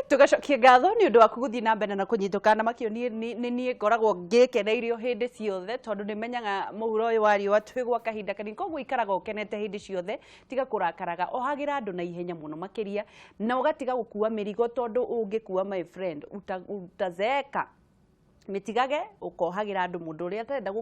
Tugacokia ngatho nĩ ũndũ waku gũthiĩ na mbere na kũnyitũkana makio. Niĩ nĩ niĩ ngoragwo ngĩkeneire hĩndĩ ciothe, tondũ nĩ menyaga mũhuro ũyũ wa riũa twĩ gwa kahinda kanini, koguo ikaraga ũkenete hĩndĩ ciothe, tiga kũrakaraga, ohagĩra andũ na ihenya mũno makĩria, na ũgatiga gũkua mĩrigo, tondũ ũngĩkua, my friend, utazeeka. Mĩtigage ũkohagĩra andũ. Mũndũ ũrĩa atarenda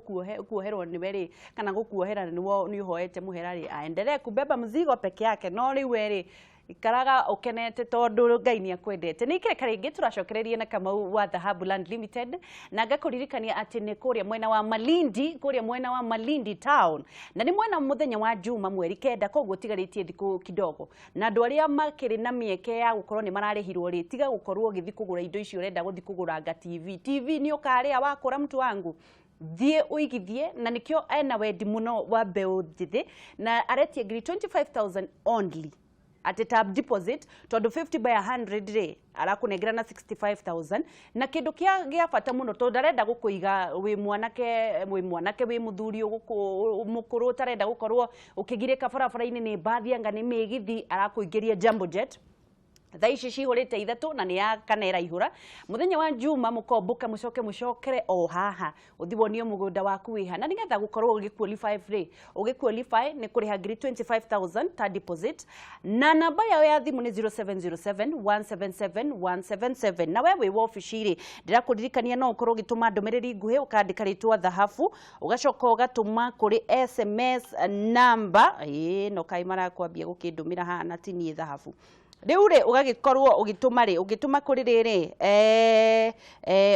kuoherwo nĩwe rĩ, kana gũkuohera nĩ ũhoete mũhera rĩ, aendelee kubeba mzigo peke yake. No rĩu we rĩ, ikaraga ũkenete, tondũ Ngai nĩ akwendete. Nĩ ikereka rĩngĩ tũracokereria na Kamau wa Dhahabu Land Limited, na ngakũririkania atĩ nĩ kũrĩa mwena wa Malindi, kũrĩa mwena wa Malindi town, na nĩ mwena mũthenya wa Juma mweri 9, koguo tigarĩtie thikũ kidogo. Na andũ arĩa makĩrĩ na mĩeke ya gũkorwo nĩ mararĩhirwo rĩ, tiga gũkorwo ũgĩthiĩ kũgũra indo icio ũrenda gũthiĩ kũgũra anga TV. TV nĩ ũkarĩa wakũra, mtu wangu, thiĩ ũigithie. Na nĩkĩo ena wendi mũno wa mbeũ njĩthĩ, na aretia ngiri 25,000 only atĩ ta deposit, tondũ 50 by 100 rĩ, arakũnengera na 65,000. Na kĩndũ kĩa bata mũno, tondũ ndarenda gũkũiga wĩ mwanake, wĩ mwanake, wĩ mũthuri mũkũrũ ũtarenda gũkorwo ũkĩgirĩka barabara-inĩ nĩ mbathi anga nĩ mĩgithi, arakũingĩria Jambo Jet. Thaa ici cihũrĩte 3 na nĩ ya kana ĩraihũra. Mũthenya wa Juma mũkomboka, mũcoke mũcokere o haha, ũthi wonio mũgũnda waku wĩha. Na nĩgetha gũkorwo ũgĩ qualify rĩ, ũgĩ qualify nĩ kũrĩha ngiri 25,000 ta deposit, na namba yao ya thimũ nĩ 0707 177 177. Na we wĩ wabici rĩ, ndĩrakũririkania no ũkorwo ũgĩtũma ndũmĩrĩri nguhĩ, ũkandĩka rĩtwa "Thahabu", ũgacoka ũgatũma kũrĩ SMS namba ĩĩ. No kaĩ marakwambia gũkĩndũmĩra haha na ti niĩ Thahabu. Rĩu rĩ, ũgagĩkorwo ũgĩtũma rĩ, ũngĩtũma kũrĩ rĩrĩ,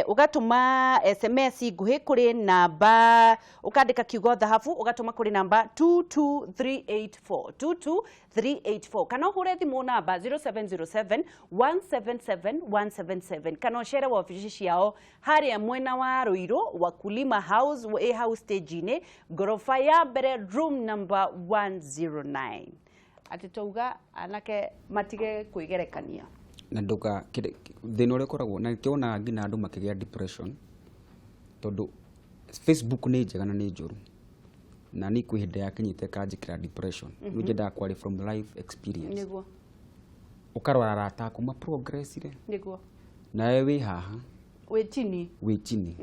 ũgatũma SMS nguhĩ kũrĩ namba, ũkandĩka kiugo "Thahabu", ũgatũma kũrĩ namba 22384, 22384, kana ũhũre thimũ namba 0707 177 177, kana ũcere wabici ciao harĩa mwena wa Ruiru, Wakulima House, ĩ hau stage-inĩ, ngoroba ya mbere, room number 109. Atĩ twauga anake matige kwĩgerekania. Na nduka thĩna ũrĩa ũkoragwo na nĩkĩo wonaga nginya andũ makĩgĩa depression, tondũ Facebook nĩ njega na nĩ njũru. Na niĩ kwĩ hĩndĩ yakinyĩte ĩkanjĩkĩra depression. Rĩu nyendaga kwaria from life experience. Ũkarora arata aku ma progressire, nawe wĩ haha, wĩ chini, wĩ chini.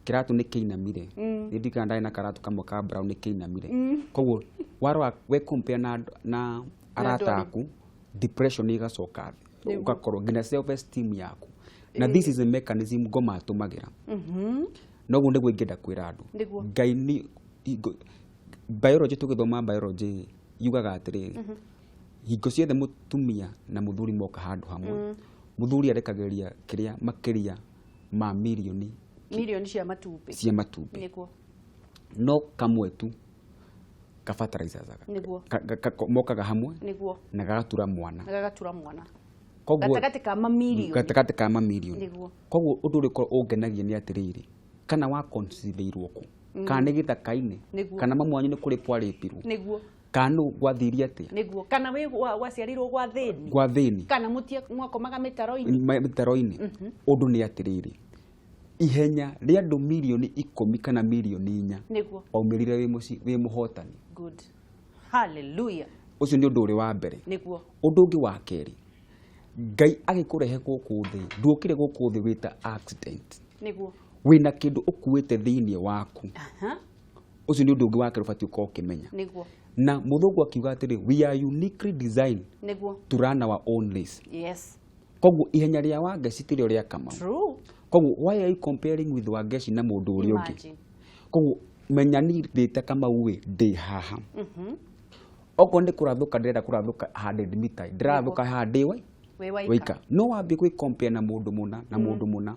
Kĩratũ nĩ kĩinamire. Nĩ ndirikana ndarĩ na karatũ kamwe ka brown, nĩ kĩinamire. Koguo warora we compare na arata andũ aku, depression ĩgacoka thĩ, ũgakorwo nginya self esteem yaku. Na this is a mechanism ngoma atũmagĩra. Noguo nĩguo ingĩenda kwĩra andũ. Ngai nĩ biology, tũgĩthoma biology yugaga atĩrĩrĩ, hingo ciothe mũtumia na mũthuri moka handũ hamwe, mũthuri arekagĩrĩria kĩrĩa makĩria ma mirioni milioni cia matumbĩ, cia matumbĩ, no kamwe tu ka fertilizers mokaga hamwe na gagatura mwana. Na gagatura mwana. Koguo gatagatĩ ka mamirioni. Gatagatĩ ka mamirioni. Koguo ũndũ ũrĩa ũkoragwo ũngenagia nĩ atĩrĩrĩ, kana wa conceive-irwo kũ, kana nĩ gĩthaka-inĩ, kana mamu wanyu nĩ kũrĩpwo arĩpirwo, kana nũ gwathirie atĩa. Nĩguo, kana wĩ waciarirwo gwa thĩni, gwa thĩni, kana mũtie mwakomaga mĩtaro-inĩ. Mĩtaro-inĩ. Ũndũ nĩ atĩrĩrĩ, ihenya rĩa andũ mirioni 10 kana mirioni 4 waumĩrire wĩ mũci wĩ mũhotani. Good, hallelujah. Ũcio nĩ ũndũ ũrĩ wa mbere. Ũndũ ũngĩ wa kerĩ, Ngai agĩkũrehe gũkũ thĩ, nduokire gũkũ thĩ wĩta accident. Wĩna kĩndũ ũkuĩte thĩinĩ waku. Ũcio nĩ ũndũ ũngĩ wa kerĩ ũbatiĩ ũkorwo ũkĩmenya. Na mũthũngũ akiuga atĩrĩ, "We are uniquely designed to run our own race." Koguo ihenya rĩa Wangeci ti rĩo rĩa Kamau. Koguo why are you comparing with Wangeci na mũndũ ũrĩa ũngĩ? Imagine. Koguo menya ni ndĩta Kamau ĩ ndĩ haha, okorwo nĩ kũrathũka ndĩrenda kũrathũka 100 mita, ndĩrathũka haha ndĩ we wĩ waika. Waika no wambie gwĩ compare na mũndũ mũna na mũndũ mũna,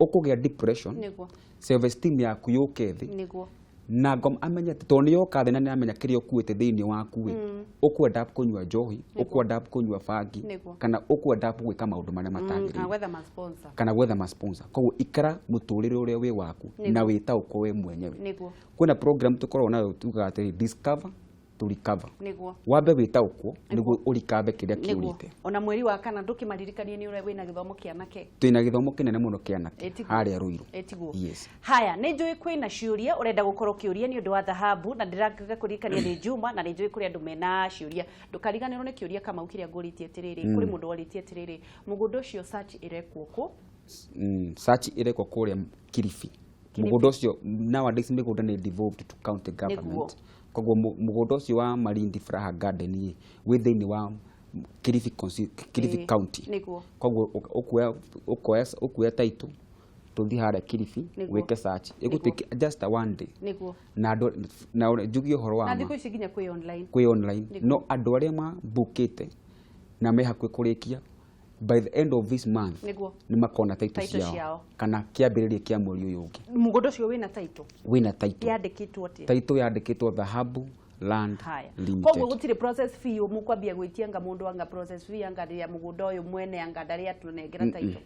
ũkũgĩa depression, self esteem yaku yũke thĩ. Na ngoma amenye atĩ tondũ nĩ yoka thĩ na nĩ amenya kĩrĩa ũkuĩte thĩinĩ waku ĩ, ũkwenda kũnyua njohi, ũkwenda kũnyua bangi, kana ũkwenda gwĩka maũndũ marĩa kana matagĩrĩire, gwetha ma sponsor. Kana gwetha ma sponsor. Koguo ikara mũtũrĩre ũrĩa wĩ waku na wĩtaũkwo we mwenyewe. Kwĩna program tũkoragwo nayo tugaga atĩrĩ, "Discover to recover. Nĩguo. Wambe wĩtaũkwo nĩguo ũrikabe kĩrĩa Nĩguo. kĩũrĩte. Ona mweri wa kana ndũkĩmaririkanie nĩ ũrĩa wĩna gĩthomo kĩa anake. Twĩna gĩthomo kĩnene mũno kĩa anake Ĩtiguo. harĩa Ruiru. Ĩtiguo. Yes. Haya, nĩ njũĩ kwĩna ciũria ũrenda gũkorwo ũkĩũria nĩ ũndũ wa thahabu, na ndĩrakaga kũririkania nĩ Juma, na nĩ njũĩ kũrĩ andũ mena ciũria. Ndũkariganĩrwo nĩ kĩũria Kamau kĩrĩa ngũrĩtie atĩrĩrĩ, kũrĩ mũndũ worĩtie atĩrĩrĩ, mũgũnda ũcio search ĩrekwo kũ? Search ĩrekwo kũrĩa Kilifi. Mũgũnda ũcio nowadays mĩgũnda nĩ devolved to county government. Koguo mũgũnda ũcio wa Malindi Furaha Garden ĩ wĩ thĩinĩ wa Kilifi, Kilifi County. Nĩguo. Koguo ũkuoya title tũthiĩ harĩa Kilifi wĩke search, ĩgũtuĩke just a one day. Nĩguo. Na andũ na njugie ũhoro wa Na ma thikũ ici nginya kwĩ online. Kwĩ online. Nĩguo. No andũ arĩa mabukĩte na me hakuhĩ kũrĩkia, by the end of this month nĩ makona title Title ciao ciao. kana kĩambĩrĩria kĩa mweri ũyũ ũngĩ. Mũgũnda ũcio wĩna title? Wĩna title. Yandĩkĩtwo atĩa? Title yandĩkĩtwo Dhahabu Land Haya. Limited. Koguo gũtirĩ process fee mũkwambia gwĩtia anga mũndũ anga process fee anga rĩa mũgũnda ũyũ mwene anga ndarĩ atũnengera title.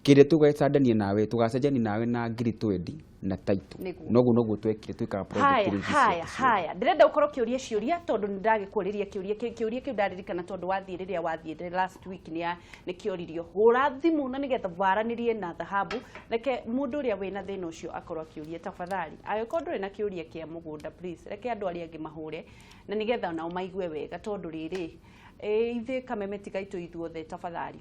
Kĩrĩa tũgacandania nawe, tũgacenjania nawe na ngiri 20 na title. Nĩguo. Noguo noguo twekire twĩkaga project Haya, rĩngĩ haya, ciothe. haya, ndĩrenda ũkorwo ũkĩũria ciũria tondũ nĩ ndagĩkũrĩria kĩũria kĩũria kĩu ndaririkana tondũ wathiĩ rĩrĩa wathiĩ last week nĩ kĩoririo. Hũra thimũ na nĩgetha waranĩrie na Dhahabu. Reke mũndũ ũrĩa wĩna thĩna ũcio akorwo akĩũria tafadhali. Angĩkorwo ndũrĩ na kĩũria kĩa mũgũnda, please reke andũ arĩa angĩ mahũre na nĩgetha nao maigue wega tondũ rĩrĩ ithuĩ kameme tigaitũ ithuothe tafadhali.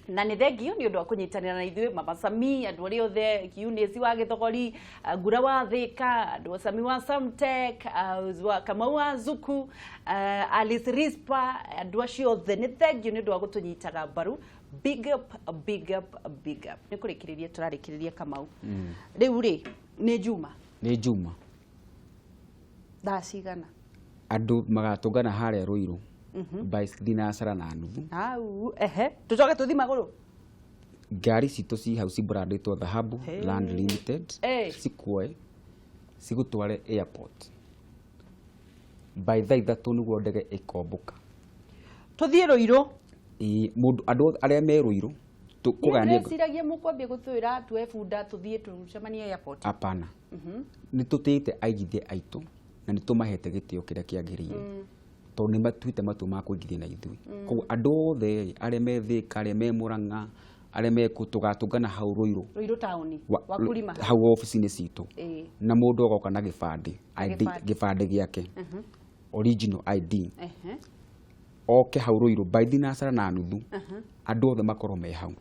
Na nĩ thengio nĩ ũndũ wa kũnyitanĩra na ithuĩ, Mama Sami, andũ arĩa othe, Eunice wa Gĩthogori, Ngura wa Thĩka, andũ a Sami wa Samtech, Kamau wa Zuku, Alice Rispa, andũ acio othe nĩ thengio nĩ ũndũ wa gũtũnyitaga mbaru. Big up, big up, big up. Nĩ kũrĩkĩrĩria tũrarĩkĩrĩria Kamau. Rĩu rĩ nĩ Juma. Nĩ Juma. Thaa cigana? Andũ magatũngana harĩa Ruiru by thinacara na nuthu. Au, ehe, tũcoke tũthiĩ magũrũ. Ngari citũ ci hau cibrandĩtwo Dhahabu Hey. Land Limited. Hey. Cikuoe cigũtware airport by thaa 3 nĩguo ndege ĩkombũka. Tũthiĩ Ruiru. Ĩĩ, mũndũ andũ arĩa me Ruiru tũkũgayania. Ndĩreciragia mũkwambia gũtwĩra tuoe bunda tũthiĩ tũcemanie airport. Hapana, nĩ tũtĩĩte aigithia aitũ na nĩ tũmahete gĩtĩo kĩrĩa kĩagĩrĩire tondũ nĩ matuĩte matua ma kũigithia na ithuĩ. Koguo andũ othe rĩ, arĩa me Thĩka, arĩa me Mũrang'a, arĩa me kũ, tũgatũngana hau Ruiru. Ruiru taũni wa Kulima. Hau obici-inĩ citũ. Na mũndũ agoka na gĩbandĩ, Na ID, gĩbandĩ. gĩbandĩ gĩake, original ID. Ehe. Oke hau Ruiru by thinacara na nuthu, andũ othe makorwo me hau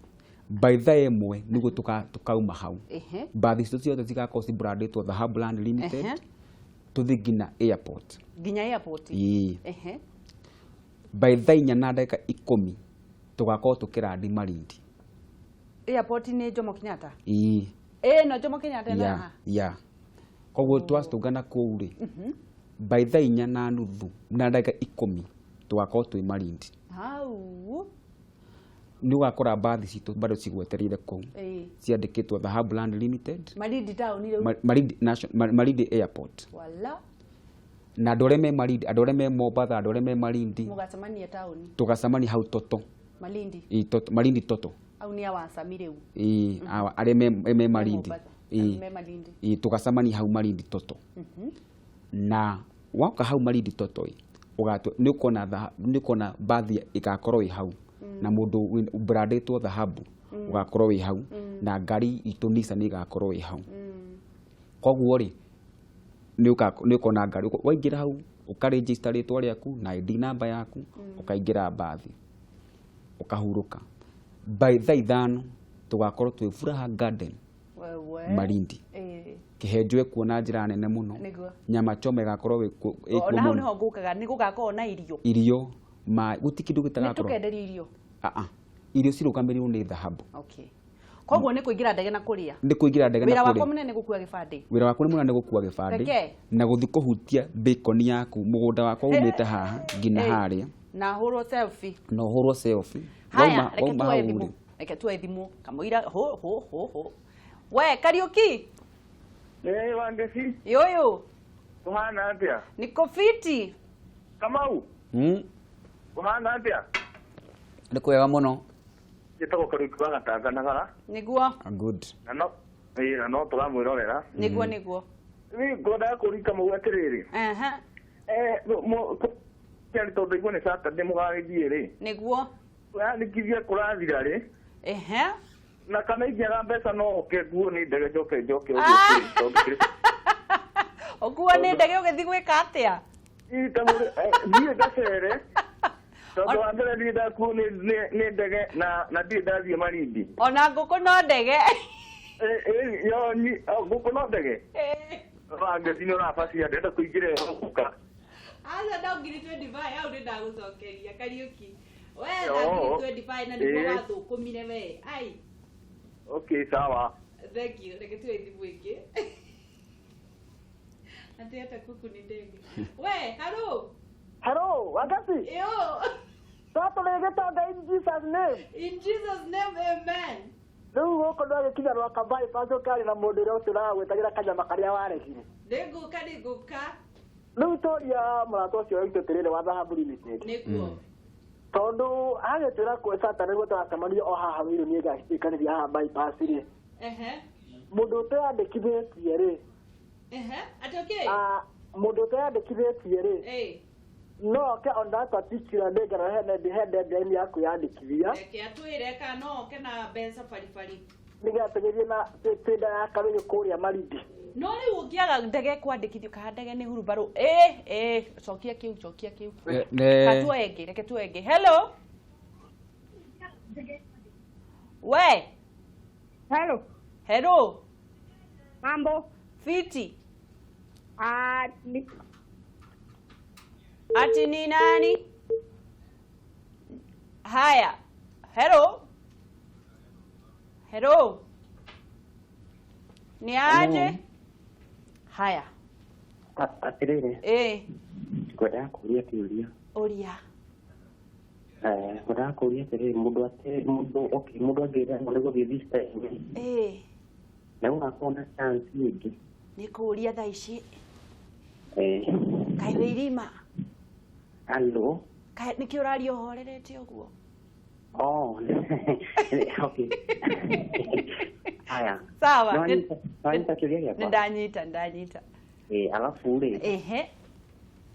by thaa 1 nĩguo tũkauma hau. Mbathi citũ ciothe cigakorwo cibrandĩtwo Dhahabu Land Limited. Tũthiĩ nginya airport. Nginya airport. Ĩĩ. Ehe. By thaa 4 na ndagĩka 10 tũgakorwo tũkĩrandi Malindi. Airport nĩ Jomo Kenyatta? Ĩĩ. Ĩĩ, no Jomo Kenyatta na Ya, haha. ya. Koguo twacitũngana kũu rĩ, by thaa 4 na nuthu na ndagĩka 10 tũgakorwo twĩ Malindi. Hau. Nĩ ũgakora mbathi citũ bado cigwetereire kũu. Ĩĩ. Ciandĩkĩtwo Dhahabu Land Limited. Malindi town rĩu. Malindi National, Malindi Airport. Wala. Na andũ arĩa me Malindi, andũ arĩa me Mombatha, andũ arĩa me Malindi. Mũgacemania taũni. Tũgacemania hau Toto. Malindi. Ĩĩ, Toto, Malindi Toto. Au nĩ awacami rĩu. Ĩĩ, awa, arĩa me Malindi. Mombatha. Ĩĩ. Me Malindi. Ĩĩ, tũgacemania hau Malindi Toto. Na woka hau Malindi Toto ĩ, ũgatũ, nĩ ũkona tha, nĩ ũkona mbathi ĩgakorwo ĩ hau. Na mũndũ brandĩtwo Dhahabu ũgakorwo wĩ hau. Na ngari itũ Nissan ĩgakorwo ĩ hau. Koguo rĩ, nĩ ũkona ngari, waingĩra hau, ũkaregister rĩtwa rĩaku na ID number yaku, ũkaingĩra mbathi, ũkahurũka. By thaa 5 tũgakorwo twĩ Furaha Garden, Wewe. Malindi. Ĩĩ. Kĩhenjo ĩkuo na njĩra nene mũno. Nĩguo. Nyama choma ĩgakorwo ĩkuo Ona hau mũno. nĩho ngũkaga, nĩ gũgakorwo na irio. Irio, ma, gũtirĩ kĩndũ Nĩ gĩtagakorwo. tũkenderio irio. Ah, ah. Irio cirũgamĩrĩirwo nĩ Dhahabu. Okay. Koguo nĩ kũingĩra ndege na kũrĩa. Nĩ kũingĩra ndege na Wĩra wakwa kũrĩa. mũnene nĩ gũkua gĩbandĩ. Wĩra wakwa nĩ mũnene nĩ gũkua gĩbandĩ. Reke. Na gũthiĩ kũhutia bacon yaku, mũgũnda wakwa umĩte haha nginya harĩa. Na hũrwo selfie. Na ũhũrwo selfie. Haya, reke Wauma tuoe hau thimũ. rĩ. Reke tuoe thimũ. Kamũira ho ho ho ho. We Kariuki. Ĩĩ, Wangeci. Yoyo. Kũhana atĩa? Niko fiti. Kamau. Kũhana atĩa? Nĩ kwega mũno. Njĩtagwo Kariuki wa Gatanga Nagara. Nĩguo. Good. Na no, ĩĩ, na no tũramwĩrorera. Nĩguo, nĩguo. Niĩ ngwendaga kũũria Kamau atĩrĩrĩ. Aha. Kĩarĩ tondũ igua nĩ Saturday mũgagĩthiĩ rĩ. Nĩguo. Kwĩyandĩkithia kũrathira rĩ. Ehe. Na kana ingĩaga mbeca no oke nguo nĩ ndege njoke njoke ũguo tondũ Ũkuo nĩ ndege ũgĩthiĩ gwĩka atĩa? Thiĩ ngacere. Tondũ wa mbere ndirĩ ndakuo nĩ ndege na ndirĩ ndathiĩ Malindi. Ona ngũkũ no ndege. Yo ngũkũ no ndege. Wangeci nĩ ũrabacia ndĩrenda kũingĩra ĩyo. Aca no ngiri 25 hau nĩ ndagũcokeria Kariũki. We na ngiri 25 na nĩguo wathũkũmire we. Ai. Okay, sawa. Thank you. Reke tuoe thimũ ĩngĩ. Ati hata kuku ni ndege. We, hello. Hello, Wangeci. Yo. Twatũrĩgĩtonga in Jesus name. In Jesus name, amen. Rĩu gũkũ ndwagĩkinya Rwaka bypass ũkarĩ na mũndũ ũrĩa ũtũraga gwĩtagĩra kanyama karĩa waregire. Nĩngũka nĩngũka. Rĩu tũria mũrata ũcio witũ atĩrĩrĩ wa Dhahabu Limited. Nĩguo. Tondũ agĩtwĩra kwĩ Saturday nĩguo tũracemania o haha Ruiru niĩ ngacitikanĩria haha bypass rĩ. Ehe. Mũndũ ũteyandĩkithĩtie rĩ. Ehe. Atĩ okay. Mũndũ ũteyandĩkithĩtie rĩ. No oke on that particular day kana he deadline ya kwĩyandĩkithia. Reke atwĩre kana no oke na mbeca baribari. Nĩgetha tũgĩthiĩ na tenda ya Karũyũ kũrĩa Malindi. No rĩu ũngĩaga ndege kwandĩkithio kana ndege nĩ hurumbarũ. Cokia kĩu cokia kĩu. Katuoe ĩngĩ, reke tuoe ĩngĩ. Hello. We. Hello. Hello. Mambo. Fiti. Ati ni nani? Haya. Hello. Hello. Ni aje? Haya. Atiriri. Ngwendaga kũũria kĩũria. Ũria. Ngwendaga kũũria atĩrĩrĩ, mũndũ okay, mũndũ angĩremwo nĩ gũthiĩ this time. Na gũgakorwo na chance ĩngĩ. Nĩ kũũria thaa ici. Kaĩ wĩ irima? Hello. Kaĩ nĩkĩ ũraria ũhorerete ũguo? Oh, okay. Haya. Sawa. Nĩwanyita kĩũria gĩakwa? Nĩndanyita, nĩndanyita. Alafu rĩ. Ehe.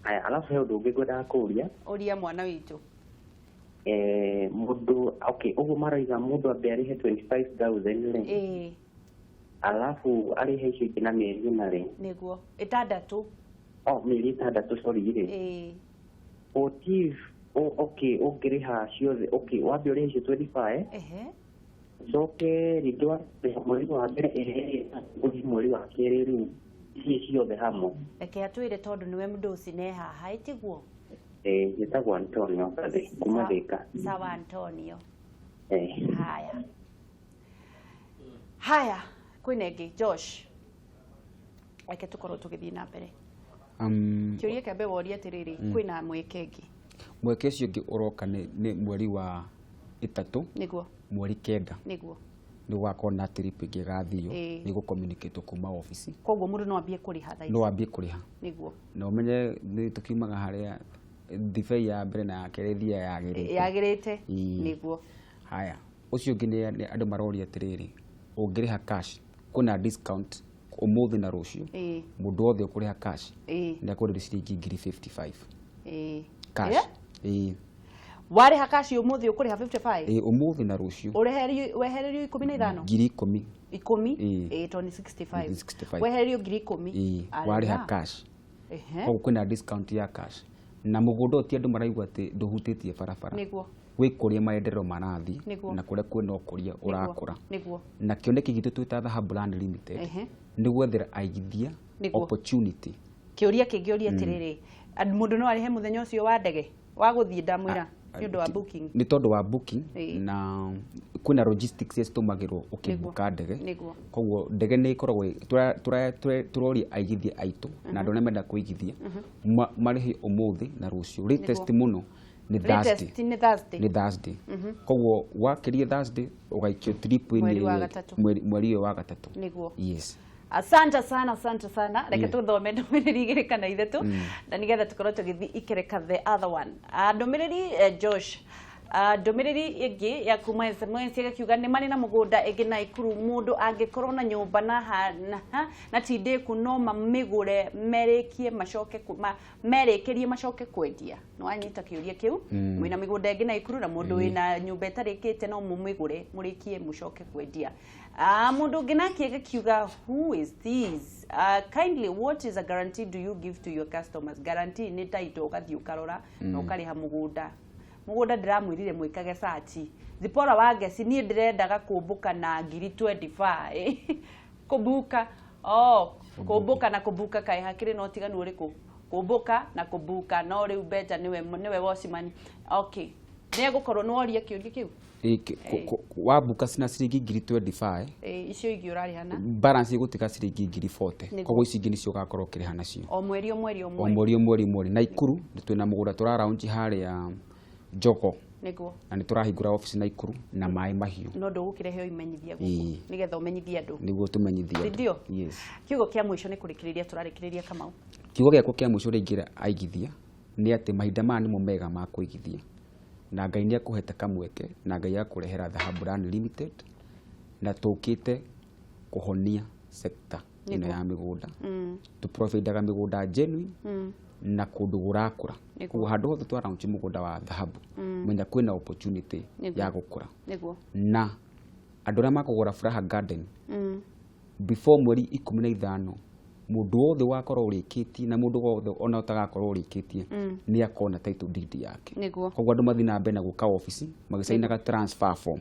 Haya, alafu he ũndũ ũngĩ ngwendaga kũũria. Ũria mwana witũ. Mũndũ, okay, ũguo maroiga mũndũ ambe arĩhe 25,000 rĩ. Alafu arĩhe icio ingĩ na mĩeri ĩna rĩ. Nĩguo. Ĩtandatũ. Oh, mĩeri ĩtandatũ, sorry rĩ. What if, okay, ũngĩrĩha ciothe, okay, wambe ũrĩhe icio 25. Ehe. Ũcoke rĩngĩ warĩha mweri wa mbere ĩrĩa ũthiĩ mweri wa kerĩ rĩu ici ciothe hamwe. Reke atwĩre tondũ nĩwe mũndũ ne haha, ĩtiguo? Njĩtagwo Antonio kuma Thika. Sawa Antonio. Haya. Haya, kwĩna ĩngĩ Josh. Reke tũkorwo tũgĩthiĩ na mbere. Kĩũria kĩa mbere woria atĩrĩrĩ, kwĩna mweke ĩngĩ. Mweke ũcio ũngĩ ũroka nĩ mweri wa 3. Nĩguo. Mweri 9. Nĩguo. Nĩ gũgakorwo na trip ĩngĩ ĩgathio, nĩ gũcommunicate kuma obici. Koguo mũndũ no ambie kũrĩha thaa ici. No ambie kũrĩha. Nĩguo. Na ũmenye nĩ tũkiumaga harĩa ndibei ya mbere na ya kerĩ ĩthiaga yagĩrĩte. Yagĩrĩte. Nĩguo. Haya, ũcio ũngĩ nĩ andũ maroria atĩrĩrĩ, ũngĩrĩha cash kwĩna discount ũmũthĩ na rũciũ. Mũndũ wothe ũkũrĩha cash nĩ akũrĩha ciringi ngiri 55. Cash. Warĩha cash ũmũthĩ ũkũrĩha 55? Ũmũthĩ na rũciũ. Wehererio 15? Ngiri 10. 10? Tondũ nĩ 65. Wehererio ngiri 10. Warĩha cash. Koguo kwĩna discount ya cash. Na mũgũnda ũyũ ti andũ maraigua atĩ ndũhutĩtie barabara. Nĩguo. Wĩ kũrĩa maendeleo marathiĩ na kũrĩa kwĩna ũkũria ũrakũra. Nĩguo. Na kĩoneki gitũ twĩ ta Dhahabu Land Limited nĩ gwethera aigithia opportunity. Kĩũria kĩngĩ ũria atĩrĩrĩ, mũndũ no arĩhe mũthenya ũcio wa ndege wa gũthiĩ ndamwĩra nĩ ũndũ wa booking. Nĩ tondũ wa booking na kwĩna logistics iria citũmagĩrwo ũkĩbuka ndege. Nĩguo. Koguo ndege nĩ ĩkoragwo tũroria aigithia aitũ na andũ arĩa menda kũigithia marĩhe ũmũthĩ na rũciũ. Latest mũno nĩ Thursday. Nĩ Thursday. Nĩ Thursday. Koguo wakĩria Thursday ũgaikio trip mweri mweri ũyũ wa gatatũ. Nĩguo. Yes. Asante sana, asante sana. Reke tuthome ndũmĩrĩri igĩrĩ kana ithatũ na nĩgetha tũkorwo tũgĩthiĩ ikereka the other one. Ndũmĩrĩri Josh. Ndũmĩrĩri ĩngĩ ya kuma SMS ĩgakiuga nĩ marĩ na mũgũnda ĩngĩ Naikuru, mũndũ angĩkorwo na nyũmba na ti ndĩku no mamĩgũre merĩkie macoke merĩkĩrie macoke kwendia. Nĩ wanyita kĩũria kĩu? Mwĩna mĩgũnda ĩngĩ Naikuru na mũndũ wĩna nyũmba ĩtarĩkĩte no mũmĩgũre mũrĩkie mũcoke kwendia. Mũndũ ũngĩ nake agakiuga, who is this? Kindly, what is a guarantee do you give to your customers? Guarantee nĩ title, ũgathiĩ ũkarora na ũkarĩha mũgũnda. Mũgũnda ndĩramwĩrire mwĩkage search. Zipora wa Ngeci, niĩ ndĩrendaga kũmbũka na ngiri 25. Kũmbuka, oh, kũmbũka na kũmbuka kaĩ hakĩrĩ na ũtiganu ũrĩkũ? Kũmbũka na kũmbuka, no rĩu Benja nĩwe watchman. Okay, nĩ egũkorwo nĩ woria kĩũria kĩu. Wambuka na ciringi ngiri 25. Ĩ, icio ingĩ ũrarĩha na balance ĩgũtiga ciringi ngiri 40. Nĩguo. Koguo ici ingĩ nĩcio ũgakorwo ũkĩrĩha nacio. O mweri, o mweri, o O mweri. Mweri, o mweri, o mweri. Naikuru twĩna mũgũnda tũra launch harĩa Jogo. Na nĩ tũrahingũra ofici Naikuru na maĩ mahiũ. No ndũgũkĩrehe imenyithia gũkũ nĩgetha ũmenyithie andũ? Nĩguo tũmenyithie andũ. Ndio. Yes. Kiugo kĩa mũico nĩ kũrĩkĩrĩria tũrarĩkĩrĩria, Kamau. Kiugo gĩakwa kĩa mũico ũrĩa ingĩra aigithia nĩ atĩ mahinda maya nĩmo mega ma kũigithia, na Ngai nĩ akũhete kamweke na Ngai akũrehera Dhahabu Land Limited, na tũkĩte kũhonia sector ĩno ya mĩgũnda. Tũprovidaga mĩgũnda genuine na kũndũ gũrakũra. Koguo handũ hothe twa launch mũgũnda wa dhahabu, menya kwĩna opportunity ya gũkũra. Na andũ arĩa makũgũra Furaha Garden before mweri 15, mũndũ wothe wakorwo ũrĩkĩtie na mũndũ wothe ona ũtagakorwo ũrĩkĩtie nĩ akona title deed yake. Koguo andũ mathiĩ na mbere na gũka obici magĩcainaga transfer form.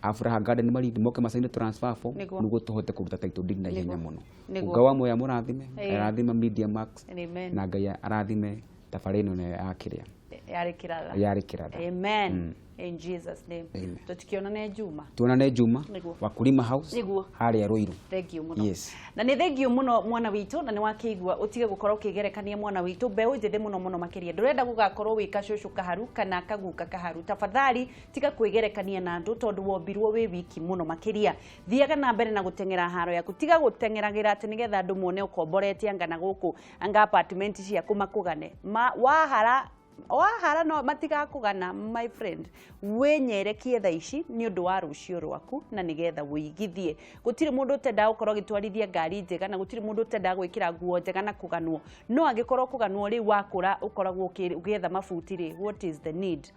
A Furaha Garden Malindi moke macaine transfer form nĩguo tũhote kũruta title deed na ihenya mũno. Ngai wa muoyo amũrathime, arathime Media Max. Na Ngai arathime tabarĩra ĩno ya kĩrĩa yarĩ kĩratha. Yarĩ kĩratha. Amen, in Jesus name. Amen. Tũtikĩonane Juma. Tuonane Juma. Wakulima House harĩa Ruiru. Thank you mũno. Yes. Na nĩ thank you mũno mwana witũ, na nĩ wakĩigua ũtige gũkorwo ũkĩgerekania mwana witũ, mbeũ njĩthĩ mũno mũno makĩria. Ndũrenda gũgakorwo wĩ kacũcũ kaharu kana kaguka kaharu. Tafadhali tiga kwĩgerekania na andũ tondũ wombirwo wĩ wiki mũno makĩria. Thiaga na mbere na gũteng'era haro yaku, tiga gũteng'eragĩra atĩ nĩgetha andũ mone ũkomborete anga na gũkũ anga apartment ciaku makũgane. Wahara wahara no matigakũgana, my friend. Wĩnyerekie thaa ici nĩ ũndũ wa rũciũ rwaku na nĩgetha wĩigithie. Gũtirĩ mũndũ ũtendaga gũkorwo agĩtwarithia ngari njega na gũtirĩ mũndũ ũtendaga gwĩkĩra nguo njega na kũganwo, no angĩkorwo kũganwo rĩu wakũra ũkoragwo ũgĩetha mabuti rĩ, what is the need?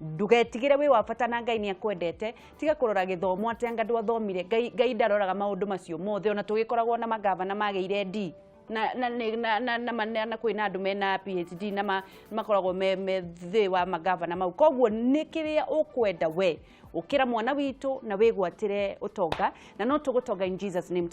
Ndugetigĩre, wĩ wa bata na Ngai nĩ akwendete. Tiga kũrora gĩthomo atĩ anga ndwathomire. Ngai ndaroraga maũndũ macio mothe. Ona tũgĩkoragwo na magavana magĩire D na kwĩna andũ mena PhD na makoragwo me thĩ wa magavana mau. Koguo nĩ kĩrĩa ũkwenda we ũkĩra mwana witũ na wĩgwatĩre ũtonga na no tũgũtonga in Jesus name.